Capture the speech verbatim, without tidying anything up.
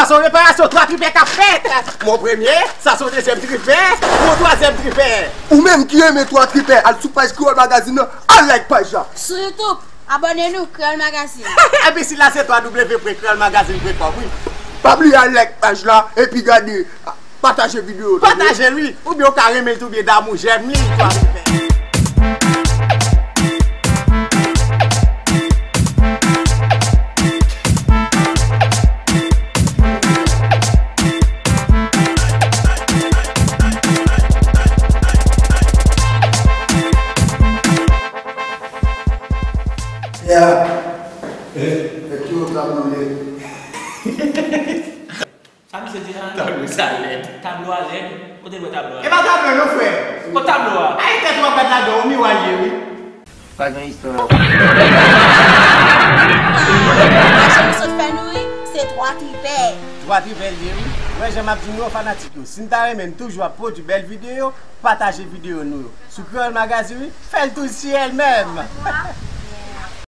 Sa se yon reparasyon twa tripè k ap fèt. Mon premye, sa se yon dezyèm tripè, mon twazyèm tripè. Ou menm ki renmen twa tripè, al sou paj Kreyòl Magazine nan, al like paj la. Sou YouTube, abòne nou, Kreyòl Magazine. Enbesil la se w w w pwen kreyòl magazine pwen kòm, wi. Pa bliye al like paj la, epi gade, pataje videyo. Pataje l, wi. Oubyen ou ka renmen l tou, oubyen damou jèm li, twa tripè. Yeah. Fè ki yo tablo ye. Sa misye di la? Tablo sa lèd. Tablo a lèd? Kote l wè tablo a? E pa tablo non, frè. Kot tablo a? Ay, tèt ou ap gad ladan, yon miwa l ye, wi. Pa gen istwa. Mache nou sot fè nou ri, se twa tripè. Twa tripè l ye, wi. Wè jan m ap di nou yo, fanatik yo. Si n ta renmen n toujou ap pwodui bèl videyo, pataje videyo nou yo. Sou Kreyòl Magazine, wi, fè l tou si èl menm.